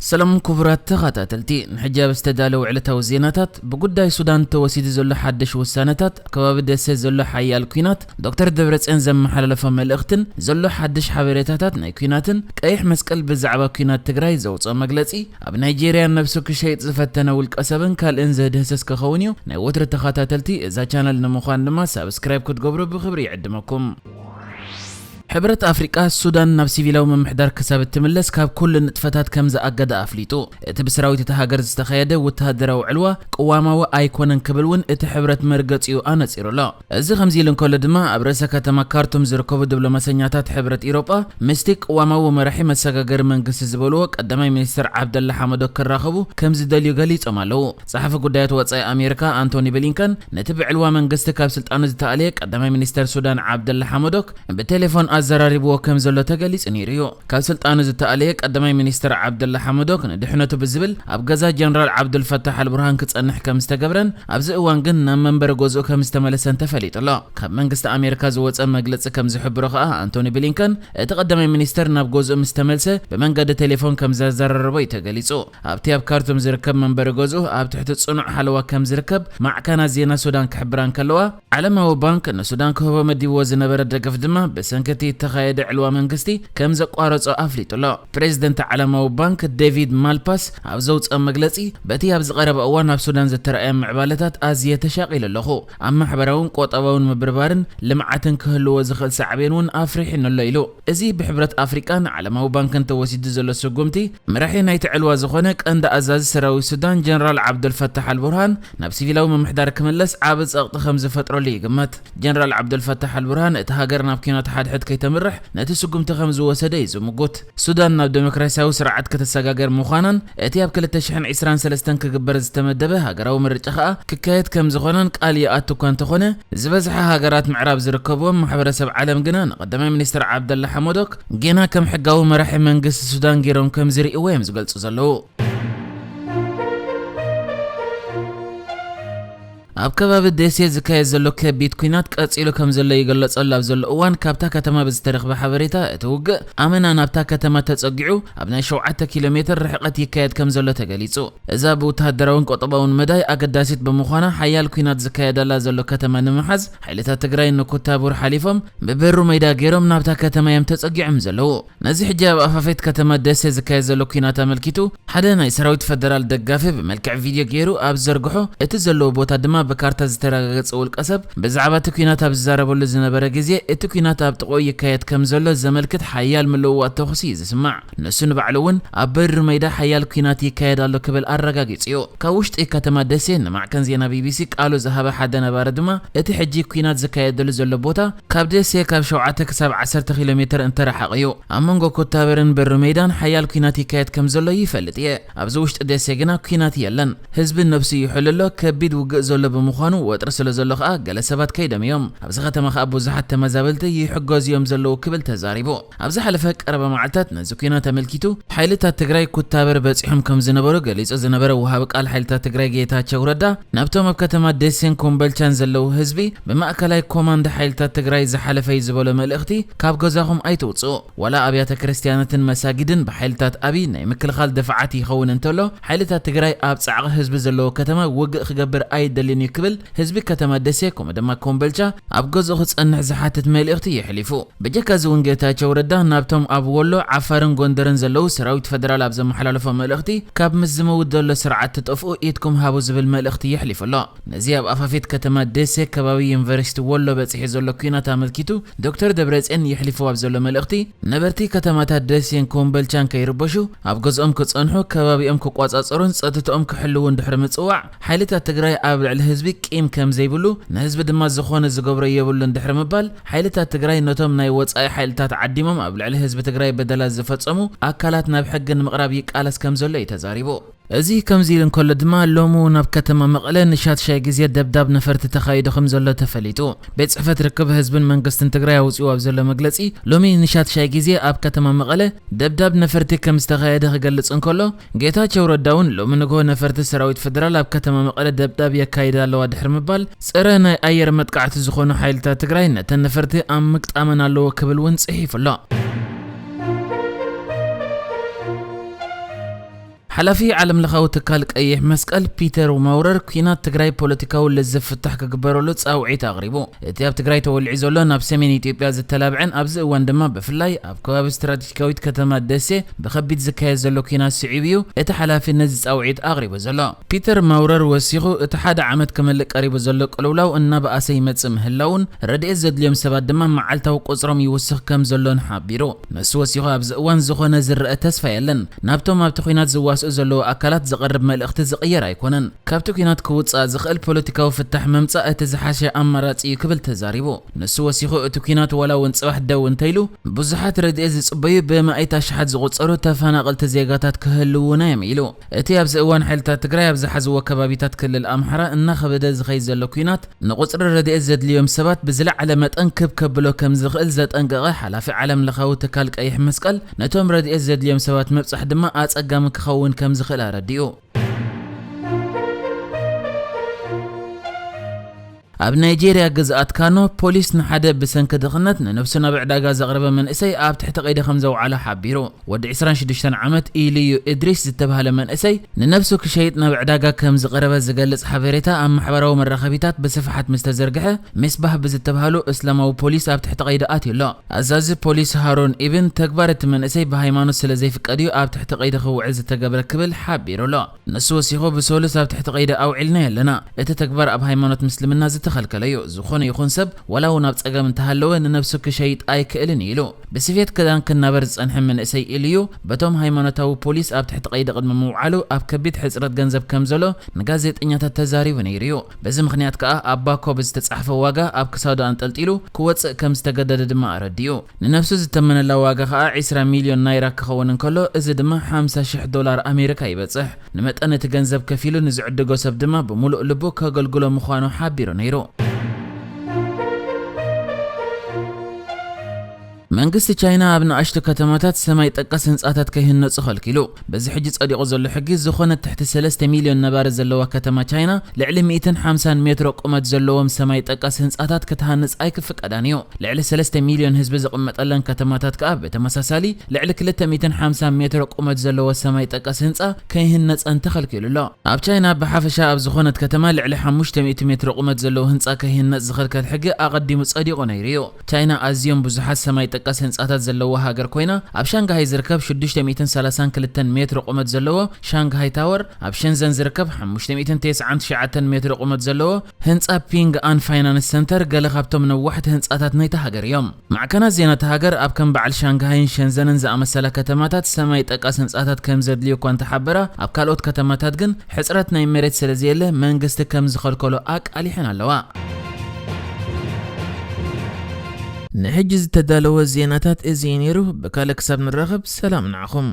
ሰላም ክቡራት ተኸታተልቲ፣ ንሕጂ ኣብ ዝተዳለዉ ዕለታዊ ዜናታት፣ ብጉዳይ ሱዳን ተወሲዱ ዘሎ ሓድሽ ውሳነታት፣ ኣብ ከባቢ ደሴ ዘሎ ሓያል ኲናት፣ ዶክተር ደብረጽዮን ዘመሓላለፎ መልእኽትን ዘሎ ሓድሽ ሓበሬታታት ናይ ኲናትን፣ ቀይሕ መስቀል ብዛዕባ ኲናት ትግራይ ዘውፅኦ መግለፂ፣ ኣብ ናይጄርያ ነብሱ ክሸይጥ ዝፈተነ ውልቀ ሰብን ካልእን ዘድህስስ ክኸውን እዩ። ናይ ወትሪ ተኸታተልቲ እዛ ቻነል ንምዃን ድማ ሳብስክራይብ ክትገብሩ ብኽብሪ ይዕድመኩም። ሕብረት ኣፍሪቃ ሱዳን ናብ ሲቪላዊ ምምሕዳር ክሳብ እትምለስ ካብ ኩሉ ንጥፈታት ከም ዝኣገደ ኣፍሊጡ። እቲ ብሰራዊት እታ ሃገር ዝተኻየደ ወተሃደራዊ ዕልዋ ቅዋማዊ ኣይኮነን ክብል እውን እቲ ሕብረት መርገጺኡ ኣነጺሩ ኣሎ። እዚ ከምዚ ኢሉ እንከሎ ድማ ኣብ ርእሰ ከተማ ካርቱም ዝርከቡ ዲፕሎማሰኛታት ሕብረት ኢሮጳ ምስቲ ቅዋማዊ መራሒ መሰጋገሪ መንግስቲ ዝበልዎ ቀዳማይ ሚኒስትር ዓብደላ ሓመዶክ ክራኸቡ ከም ዝደልዩ ገሊጾም ኣለዉ። ጸሓፊ ጉዳያት ወጻኢ ኣሜሪካ ኣንቶኒ ብሊንከን ነቲ ብዕልዋ መንግስቲ ካብ ስልጣኑ ዝተኣልየ ቀዳማይ ሚኒስተር ሱዳን ዓብደላ ሓመዶክ ብቴሌፎን ኣዘራሪብዎ ከም ዘሎ ተገሊጹ ነይሩ እዩ። ካብ ስልጣኑ ዝተኣልየ ቀዳማይ ሚኒስተር ዓብደላ ሓመዶክ ንድሕነቱ ብዝብል ኣብ ገዛ ጀነራል ዓብዱልፈታሕ ኣልቡርሃን ክጸንሕ ከም ዝተገብረን ኣብዚ እዋን ግን ናብ መንበሪ ገዝኡ ከም ዝተመለሰን ተፈሊጡ ኣሎ። ካብ መንግስቲ ኣሜሪካ ዝወጸ መግለጺ ከም ዝሕብሮ ከኣ ኣንቶኒ ብሊንከን እቲ ቀዳማይ ሚኒስተር ናብ ገዝኡ ምስ ተመልሰ ብመንገዲ ቴሌፎን ከም ዘዘራረቦ እዩ ተገሊጹ። ኣብቲ ኣብ ካርቱም ዝርከብ መንበሪ ገዝኡ ኣብ ትሕቲ ጽኑዕ ሓለዋ ከም ዝርከብ ማዕከናት ዜና ሱዳን ክሕብራ እንከለዋ፣ ዓለማዊ ባንክ ንሱዳን ክህቦ መዲብዎ ዝነበረ ደገፍ ድማ ብሰንኪ እቲ እተኻየደ ዕልዋ መንግስቲ ከም ዘቋረጾ ኣፍሊጡ ኣሎ። ፕሬዚደንት ዓለማዊ ባንክ ዴቪድ ማልፓስ ኣብ ዘውጽኦ መግለጺ፣ በቲ ኣብዚ ቀረባ እዋን ኣብ ሱዳን ዝተረኣየ ምዕባለታት ኣዝየ ተሻቒለ ኣለኹ። ኣብ ማሕበራውን ቁጠባውን ምብርባርን ልምዓትን ክህልዎ ዝኽእል ሳዕቤን እውን ኣፍሪሑኒ ኣሎ ኢሉ። እዚ ብሕብረት ኣፍሪቃን ዓለማዊ ባንክን ተወሲዱ ዘሎ ስጉምቲ፣ መራሒ ናይቲ ዕልዋ ዝኾነ ቀንዲ ኣዛዚ ሰራዊት ሱዳን ጀነራል ዓብዱልፈታሕ ኣልቡርሃን ናብ ሲቪላዊ ምምሕዳር ክምለስ ዓቢ ጸቕጢ ከም ዝፈጥረሉ ይግመት። ጀነራል ዓብዱልፈታሕ ኣልቡርሃን እታ ሃገር ናብ ኲናት ሓድሕድ ከይተምርሕ ነቲ ስጉምቲ ከም ዝወሰደ እዩ ዝምጉት። ሱዳን ናብ ዴሞክራሲያዊ ስርዓት ከተሰጋገር ምዃናን እቲ ኣብ ክልተ ሽሕን ዕስራን ሰለስተን ክግበር ዝተመደበ ሃገራዊ ምርጫ ከኣ ክካየድ ከም ዝኾነን ቃል ይኣቱ እኳ እንተኾነ፣ ዝበዝሐ ሃገራት ምዕራብ ዝርከብዎም ማሕበረሰብ ዓለም ግና ንቀዳማይ ሚኒስትር ዓብደላ ሓመዶክ ጌና ከም ሕጋዊ መራሒ መንግስቲ ሱዳን ገይሮም ከም ዝርእይዎ እዮም ዝገልጹ ዘለዉ። ኣብ ከባቢ ደሴ ዝካየድ ዘሎ ከቢድ ኲናት ቀጺሉ ከም ዘሎ ይግለጸሉ ኣብ ዘሎ እዋን፣ ካብታ ከተማ ብዝተረኽበ ሓበሬታ፣ እቲ ውግእ ኣመና ናብታ ከተማ ተጸጊዑ ኣብ ናይ ሸውዓተ ኪሎ ሜትር ርሕቀት ይካየድ ከም ዘሎ ተገሊጹ። እዛ ብወተሃደራውን ቁጠባውን መዳይ ኣገዳሲት ብምዃና፣ ሓያል ኲናት ዝካየደላ ዘሎ ከተማ ንምሓዝ፣ ሓይልታት ትግራይ ንኩታቡር ሓሊፎም ብበሩ ሜዳ ገይሮም ናብታ ከተማ እዮም ተጸጊዖም ዘለዉ። ነዚ ሕጂ ኣብ ኣፋፌት ከተማ ደሴ ዝካየድ ዘሎ ኲናት ኣመልኪቱ፣ ሓደ ናይ ሰራዊት ፈደራል ደጋፊ ብመልክዕ ቪድዮ ገይሩ ኣብ ዘርግሖ፣ እቲ ዘለዎ ቦታ ድማ ብካርታ ዝተረጋገጸ ውልቀ ሰብ፣ ብዛዕባ እቲ ኲናት ኣብ ዝዛረበሉ ዝነበረ ግዜ፣ እቲ ኲናት ኣብ ጥቕኡ ይካየድ ከም ዘሎ ዘመልክት ሓያል ምልውዋጥ ተኹሲ እዩ ዝስማዕ። ንሱ ንባዕሉ እውን ኣብ በሪ ሜዳ ሓያል ኲናት ይካየድ ኣሎ ክብል ኣረጋጊጹ እዩ። ካብ ውሽጢ ከተማ ደሴ ንማዕከን ዜና ቢቢሲ ቃሉ ዝሃበ ሓደ ነባሪ ድማ፣ እቲ ሕጂ ኲናት ዝካየደሉ ዘሎ ቦታ ካብ ደሴ ካብ ሸውዓተ ክሳብ ዓሰርተ ኪሎ ሜትር እንተረሓቐ እዩ። ኣብ መንጎ ኩታበርን በሪ ሜዳን ሓያል ኲናት ይካየድ ከም ዘሎ ይፈልጥ እየ። ኣብዚ ውሽጢ ደሴ ግና ኲናት የለን። ህዝቢ ነብሱ ይሕሉ ኣሎ። ከቢድ ውግእ ዘሎ ብምዃኑ፣ ወጥሪ ስለ ዘሎ ከኣ ገለ ሰባት ከይዶም እዮም። ኣብዚ ከተማ ከኣ ብዙሓት ተመዛበልቲ ይሕገዙ እዮም ዘለዉ ክብል ተዛሪቡ። ኣብ ዝሓለፈ ቀረባ መዓልታት ነዚ ኲናት ኣመልኪቱ ሓይልታት ትግራይ ኩታበር በጺሖም ከም ዝነበሩ ገሊጹ ዝነበረ ወሃቢ ቃል ሓይልታት ትግራይ ጌታቸው ረዳ፣ ናብቶም ኣብ ከተማ ደሴን ኮምበልቻን ዘለዉ ህዝቢ ብማእከላይ ኮማንድ ሓይልታት ትግራይ ዝሓለፈ እዩ ዝበሎ መልእኽቲ፣ ካብ ገዛኹም ኣይትውጽኡ፣ ዋላ ኣብያተ ክርስትያናትን መሳጊድን ብሓይልታት ኣብይ ናይ ምክልኻል ድፍዓት ይኸውን እንተሎ፣ ሓይልታት ትግራይ ኣብ ጻዕቒ ህዝቢ ዘለዎ ከተማ ውግእ ክገብር ኣይደልን እዩ ክብል ህዝቢ ከተማ ደሴ ከምኡ ድማ ኮምበልቻ ኣብ ገዝኡ ክጸንሕ ዝሓትት መልእኽቲ የሕሊፉ። ብጀካ እዚ እውን ጌታቸው ረዳ ናብቶም ኣብ ወሎ፣ ዓፋርን ጎንደርን ዘለዉ ሰራዊት ፈደራል ኣብ ዘመሓላለፎ መልእኽቲ፣ ካብ ምስ ዝመውት ዘሎ ስርዓት ትጠፍኡ ኢድኩም ሃቡ ዝብል መልእኽቲ የሕሊፉ ኣሎ። ነዚ ኣብ ኣፋፌት ከተማ ደሴ ከባቢ ዩኒቨርሲቲ ወሎ በጺሑ ዘሎ ኲናት ኣመልኪቱ ዶክተር ደብረጽዮን የሕሊፉ ኣብ ዘሎ መልእኽቲ፣ ነበርቲ ከተማታት ደሴን ኮምበልቻን ከይርበሹ፣ ኣብ ገዝኦም ክጸንሑ፣ ከባቢኦም ክቆጻጸሩን ጸጥትኦም ክሕልዉን ድሕሪ ምጽዋዕ፣ ሓይልታት ትግራይ ኣብ ልዕሊ ህዝቢ ቂም ከም ዘይብሉ፣ ንህዝቢ ድማ ዝኾነ ዝገብሮ የብሉን ድሕሪ ምባል፣ ሓይልታት ትግራይ ነቶም ናይ ወጻኢ ሓይልታት ዓዲሞም ኣብ ልዕሊ ህዝቢ ትግራይ በደላት ዝፈጸሙ ኣካላት ናብ ሕጊ ንምቕራብ ይቃለስ ከም ዘሎ እዩ ተዛሪቡ። እዚ ከምዚ ኢሉ እንከሎ ድማ፣ ሎሚ እውን ኣብ ከተማ መቐለ ንሻድሻይ ግዜ ደብዳብ ነፈርቲ ተኻይዱ ከም ዘሎ ተፈሊጡ። ቤት ጽሕፈት ርክብ ህዝብን መንግስትን ትግራይ ኣውጺኡ ኣብ ዘሎ መግለጺ፣ ሎሚ ንሻድሻይ ግዜ ኣብ ከተማ መቐለ ደብዳብ ነፈርቲ ከም ዝተኻየደ ክገልጽ እንከሎ፣ ጌታቸው ረዳ እውን ሎሚ ንግሆ ነፈርቲ ሰራዊት ፈደራል ኣብ ከተማ መቐለ ደብዳብ የካይዳ ኣለዋ ድሕሪ ምባል፣ ጸረ ናይ ኣየር መጥቃዕቲ ዝኾኑ ሓይልታት ትግራይ ነተን ነፈርቲ ኣብ ምግጣመን ኣለዎ ክብል እውን ጽሒፉ ኣሎ። ሓላፊ ዓለም ለኻዊ ትካል ቀይሕ መስቀል ፒተር ማውረር፣ ኲናት ትግራይ ፖለቲካዊ ልዝብ ፍታሕ ክግበረሉ ጻውዒት ኣቕሪቡ። እቲ ኣብ ትግራይ ተወሊዑ ዘሎ፣ ናብ ሰሜን ኢትዮጵያ ዝተላብዐን ኣብዚ እዋን ድማ ብፍላይ ኣብ ከባቢ ስትራቴጂካዊት ከተማ ደሴ ብኸቢድ ዝካየድ ዘሎ ኲናት ስዒቡ እዩ እቲ ሓላፊ ነዚ ጻውዒት ኣቕሪቡ ዘሎ። ፒተር ማውረር ወሲኹ፣ እቲ ሓደ ዓመት ክመልእ ቀሪቡ ዘሎ ቅልውላው እናበኣሰ ይመጽእ ምህላውን፣ ረድኤት ዘድልዮም ሰባት ድማ መዓልታዊ ቁጽሮም ይውስኽ ከም ዘሎን ሓቢሩ። ንሱ ወሲኹ፣ ኣብዚ እዋን ዝኾነ ዝረአ ተስፋ የለን። ናብቶም ኣብቲ ኲናት ዝዋስኡ ዘለዉ ኣካላት ዝቐርብ መልእኽቲ ዝቕየር ኣይኮነን። ካብቲ ኲናት ክውጻእ ዝኽእል ፖለቲካዊ ፍታሕ ምምጻእ እቲ ዝሓሸ ኣማራጺ እዩ ክብል ተዛሪቡ። ንሱ ወሲኹ፣ እቲ ኲናት ዋላ እውን ጽባሕ ደው እንተኢሉ፣ ብዙሓት ረድኤት ዝጽበዩ ብመኣይት ኣሽሓት ዝቑጸሩ ተፈናቐልቲ ዜጋታት ክህልዉና እዮም ኢሉ። እቲ ኣብዚ እዋን ሓይልታት ትግራይ ኣብ ዝሓዝዎ ከባቢታት ክልል ኣምሓራ እናኸበደ ዝኸይድ ዘሎ ኲናት ንቑጽሪ ረድኤት ዘድልዮም ሰባት ብዝለዓለ መጠን ክብ ከብሎ ከም ዝኽእል ዘጠንቀቐ ሓላፊ ዓለም ለኻዊ ትካል ቀይሕ መስቀል፣ ነቶም ረድኤት ዘድልዮም ሰባት ምብጻሕ ድማ ኣጸጋሚ ክኸውን ከም ዝኽእል ኣረዲኡ። ኣብ ናይጄርያ ግዝኣት ካኖ፣ ፖሊስ ንሓደ ብሰንኪ ድኽነት ንነብሱ ናብ ዕዳጋ ዘቕረበ መንእሰይ ኣብ ትሕቲ ቀይዲ ከም ዘውዓሎ ሓቢሩ። ወዲ ዕስራን ሽዱሽተን ዓመት ኢልዩ እድሪስ ዝተባህለ መንእሰይ፣ ንነብሱ ክሸይጥ ናብ ዕዳጋ ከም ዝቐረበ ዝገልጽ ሓበሬታ ኣብ ማሕበራዊ መራኸቢታት ብስፍሓት ምስ ተዘርግሐ፣ ሜስባህ ብዝተባህሉ እስላማዊ ፖሊስ ኣብ ትሕቲ ቀይዲ ኣትዩ ኣሎ። ኣዛዚ ፖሊስ ሃሩን ኢብን፣ ተግባር እቲ መንእሰይ ብሃይማኖት ስለ ዘይፍቀድ እዩ ኣብ ትሕቲ ቀይዲ ክውዕል ዝተገብረ ክብል ሓቢሩ ኣሎ። ንሱ ወሲኹ፣ ብሰሉስ ኣብ ትሕቲ ቀይዲ ኣውዒልናዮ ኣለና። እቲ ተግባር ኣብ ሃይማኖት ምስልምና ዝተኸልከለ እዩ። ዝኾነ ይኹን ሰብ፣ ዋላ እውን ኣብ ጸገም እንተሃለወ፣ ንነብሱ ክሸይጥ ኣይክእልን እዩ ኢሉ። ብስፌት ክዳን ክናበር ዝጸንሐ መንእሰይ ኢልዩ፣ በቶም ሃይማኖታዊ ፖሊስ ኣብ ትሕቲ ቀይዲ ቅድሚ ምውዓሉ፣ ኣብ ከቢድ ሕጽረት ገንዘብ ከም ዘሎ ንጋዜጠኛታት ተዛሪቡ ነይሩ እዩ። በዚ ምኽንያት ከኣ ኣብ ባኮ ብዝተጻሕፈ ዋጋ ኣብ ክሳዱ ኣንጠልጢሉ ክወጽእ ከም ዝተገደደ ድማ ኣረዲኡ። ንነብሱ ዝተመነላ ዋጋ ከኣ ዕስራ ሚልዮን ናይራ ክኸውን እንከሎ፣ እዚ ድማ ሓምሳ ሽሕ ዶላር ኣሜሪካ ይበጽሕ። ንመጠን እቲ ገንዘብ ከፊሉ ንዝዕድጎ ሰብ ድማ ብምሉእ ልቡ ከገልግሎ ምዃኑ ሓቢሩ ነይሩ። መንግስቲ ቻይና ኣብ ንኣሽቱ ከተማታት ሰማይ ጠቀስ ህንጻታት ከይህነጹ ከልኪሉ። በዚ ሕጂ ጸዲቑ ዘሎ ሕጊ፣ ዝኾነት ትሕቲ ሰለስተ ሚልዮን ነባሪ ዘለዋ ከተማ ቻይና፣ ልዕሊ ሚእትን ሓምሳን ሜትሮ ቁመት ዘለዎም ሰማይ ጠቀስ ህንጻታት ክትሃንጽ ኣይክፍቀዳን እዩ። ልዕሊ ሰለስተ ሚልዮን ህዝቢ ዝቕመጠለን ከተማታት ከኣ ብተመሳሳሊ ልዕሊ ክልተ ሚእትን ሓምሳን ሜትሮ ቁመት ዘለዎ ሰማይ ጠቀስ ህንጻ ከይህነጸን ተኸልኪሉ ኣሎ። ኣብ ቻይና ብሓፈሻ ኣብ ዝኾነት ከተማ ልዕሊ ሓሙሽተ ሚእቲ ሜትሮ ቁመት ዘለዎ ህንጻ ከይህነጽ ዝኸልከል ሕጊ ኣቐዲሙ ጸዲቑ ነይሩ እዩ። ቻይና ኣዝዮም ብዙሓት ሰማይ ጠቀስ ህንጻታት ዘለዋ ሃገር ኮይና፣ ኣብ ሻንግሃይ ዝርከብ ሽዱሽተ ሚእትን ሰላሳን ክልተን ሜትሮ ቁመት ዘለዎ ሻንግሃይ ታወር፣ ኣብ ሸንዘን ዝርከብ ሓሙሽተ ሚእትን ተስዓን ትሽዓተን ሜትሮ ቁመት ዘለዎ ህንጻ ፒንግ ኣን ፋይናንስ ሰንተር ገለ ካብቶም ነዋሕቲ ህንጻታት ናይታ ሃገር እዮም። ማዕከናት ዜና እታ ሃገር፣ ኣብ ከም በዓል ሻንግሃይን ሸንዘንን ዝኣመሰላ ከተማታት ሰማይ ጠቀስ ህንጻታት ከም ዘድልዩ እኳ እንተሓበራ፣ ኣብ ካልኦት ከተማታት ግን ሕጽረት ናይ መሬት ስለ ዘየለ መንግስቲ ከም ዝኸልከሎ ኣቃሊሐን ኣለዋ። ንሕጂ ዝተዳለወ ዜናታት እዚ እዩ ነይሩ። ብካልእ ክሳብ ንራኸብ፣ ሰላም ንዓኹም።